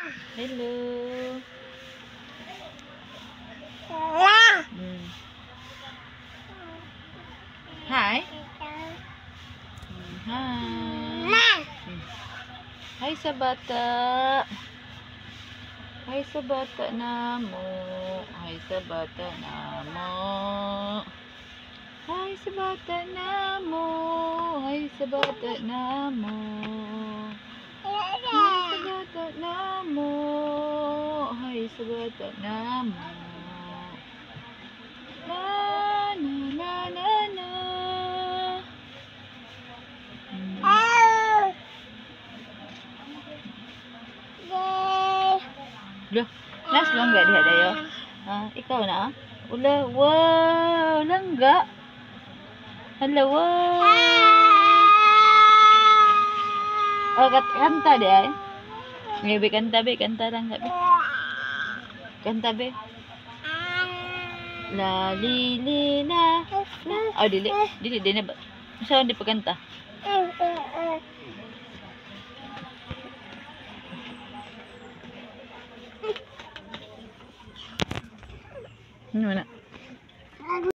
Hello. Hi. Hi. Hi sa bata. Hi sa bata na mo. Hi sa bata na mo. Hi sa bata na mo. Hi sa bata na mo. Hi sa bata na mo. Hi sa bata na mo. Na na na na na. Loh, nas langga diha dayo. Ah, ikaw na ah. Ula, wow, langga. Hala, wow. Oh, kanta di ay. Be, kanta be, kanta langga be. Kanta be. La li li na. La. Oh, dili. Dili di na ba? Saan di pagkanta? Ano na?